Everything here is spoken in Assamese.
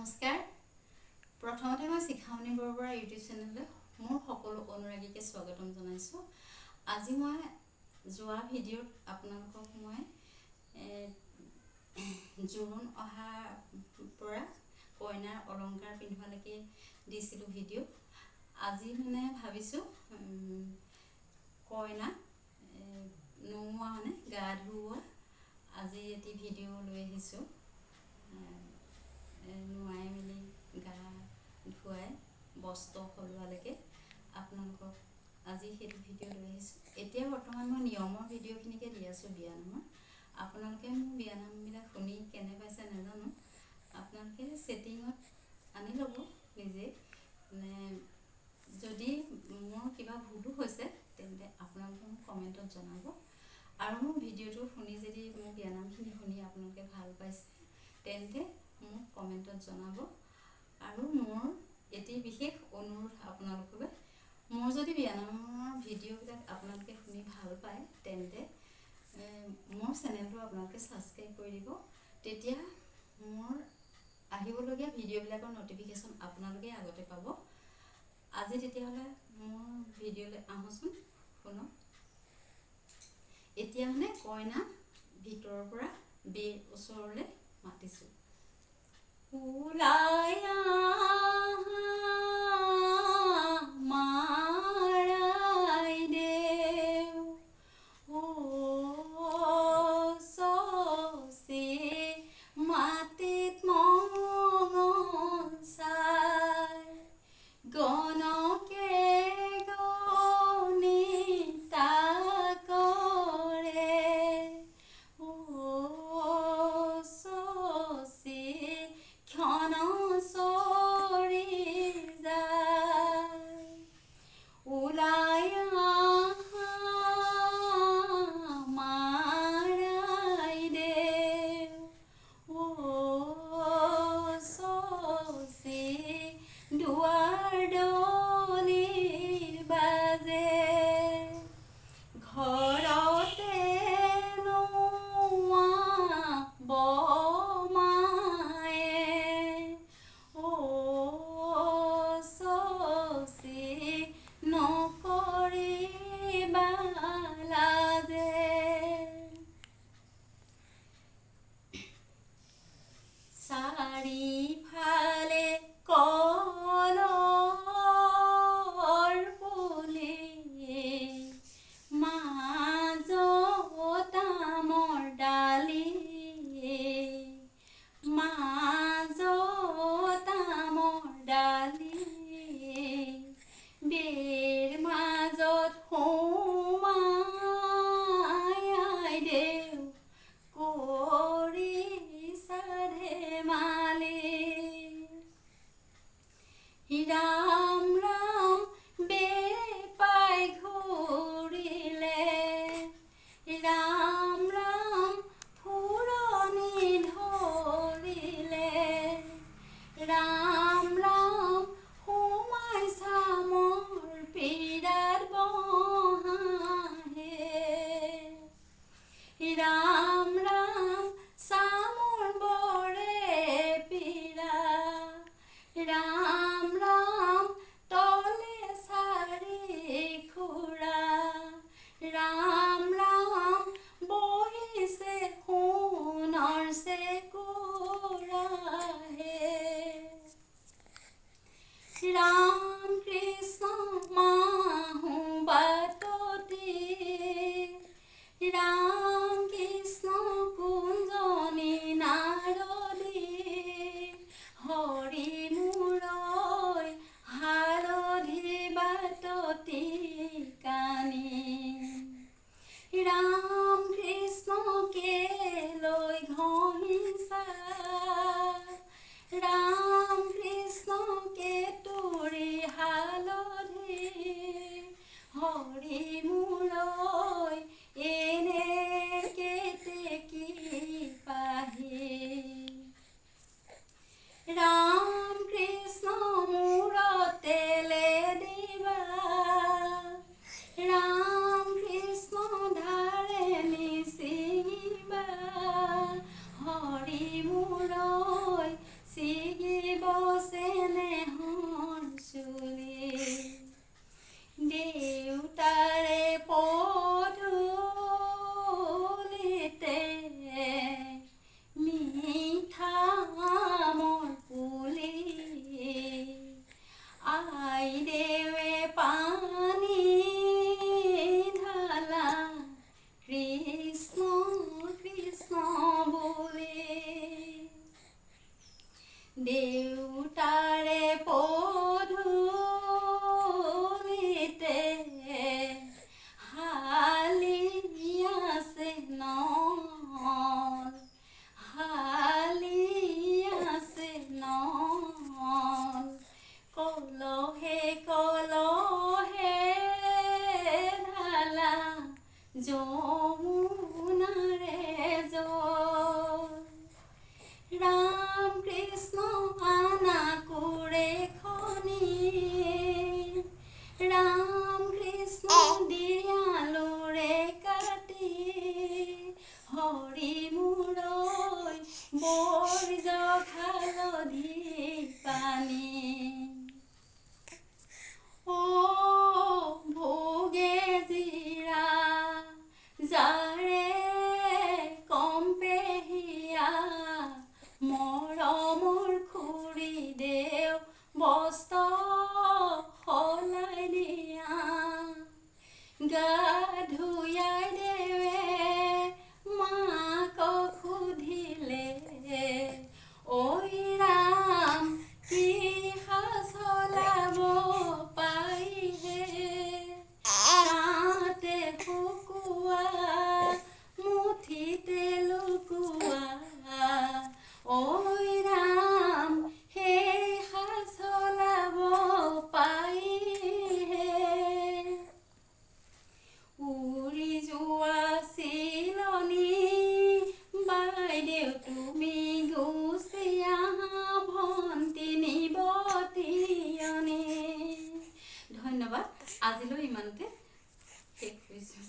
নমস্কাৰ। প্ৰথমতে মই শিখামণি বৰবৰা ইউটিউব চেনেললৈ মোৰ সকলো অনুৰাগীকে স্বাগতম জনাইছোঁ। আজি মই যোৱা ভিডিঅ'ত আপোনালোকক মই জোৰোণ অহাৰ পৰা কইনাৰ অলংকাৰ পিন্ধোৱালৈকে দিছিলোঁ ভিডিঅ'। আজি মানে ভাবিছোঁ কইনাক নোমোৱা মানে গা ধুওৱা আজি এটি ভিডিঅ' লৈ আহিছোঁ। নোৱাই মেলি গা ধুৱাই বস্ত্ৰ সলোৱালৈকে আপোনালোকক আজি সেইটো ভিডিঅ' লৈ আহিছোঁ। এতিয়া বৰ্তমান মই নিয়মৰ ভিডিঅ'খিনিকে দি আছোঁ বিয়ানামৰ। আপোনালোকে মোৰ বিয়ানামবিলাক শুনি কেনে পাইছে নাজানো, আপোনালোকে ছেটিঙত আনি ল'ব নিজেই। মানে যদি মোৰ কিবা ভুলো হৈছে তেন্তে আপোনালোকে মোক কমেণ্টত জনাব। আৰু মোৰ ভিডিঅ'টো শুনি যদি মোৰ বিয়ানামখিনি শুনি আপোনালোকে ভাল পাইছে তেন্তে মোক কমেণ্টত জনাব। আৰু মোৰ এটি বিশেষ অনুৰোধ আপোনালোকলৈ, মোৰ যদি বিয়ানামৰ ভিডিঅ'বিলাক আপোনালোকে শুনি ভাল পায় তেন্তে মোৰ চেনেলটো আপোনালোকে ছাবস্ক্ৰাইব কৰি দিব। তেতিয়া মোৰ আহিবলগীয়া ভিডিঅ'বিলাকৰ ন'টিফিকেশ্যন আপোনালোকে আগতে পাব। আজি তেতিয়াহ'লে মোৰ ভিডিঅ'লৈ আহোঁচোন, শুনক। এতিয়া মানে কইনা ভিতৰৰ পৰা বেৰ ওচৰলৈ মাতিছোঁ। ওলাই মাৰাই দেও ও শশী মাটিত মঙল চাই গণকে গণিতা কৰে ও শশী ক্ষণ চৰি যায়। ওলাই মাৰাই দেও ও শশী দুৱাৰ দলিৰ বাজে ঘৰতে নোৱা বমায়ে ও শশী নকৰিবা লাজে। চাৰিফালে কলৰ পুলি মাজত আমৰ ডালি মাজত আমৰ ডালি বেৰ মাজত সোমাই দেও কৰিছা ধেমালি। ৰাম ৰাম বেপাই ঘূৰিলে ৰাম ৰাম ফুৰণি ধৰিলে ৰাম ৰাম সোমাই চামৰ পীড়াত বহাহে ৰাম ৰাম চামৰ বৰে দেউতাৰে পদূলিতে হালি আছে নল, হালি আছে নল। কলহে কলহে ঢালা যমুনাৰে জল। ৰাম কৃষ্ণ আনা কোৰে খনি, ৰাম কৃষ্ণ দিয়ালোৰে কাটি, হৰি মূৰৈ বৈজ হালধি পানী। অ ভোগে জিৰা যাৰে কম্পে হিয়া, মৰমৰ খুৰী দেও বস্ত্ৰ সলাই দিয়া। গা ধুয়াই দেৱে মাকক সুধিলে, ঐ ৰাম কি সাজ সলাব পাইহে? ছাঁতে শুকোৱা মুঠিতে লুকোৱা, ঐ ৰাম সেই সাজ সলাব পাইহে? উৰি যোৱা চিলনী বাইদেউ তুমি গুচি আহা, ভন্টি নিবতীয়নী। ধন্যবাদ, আজিলৈ ইমানতে শেষ কৰিছোঁ।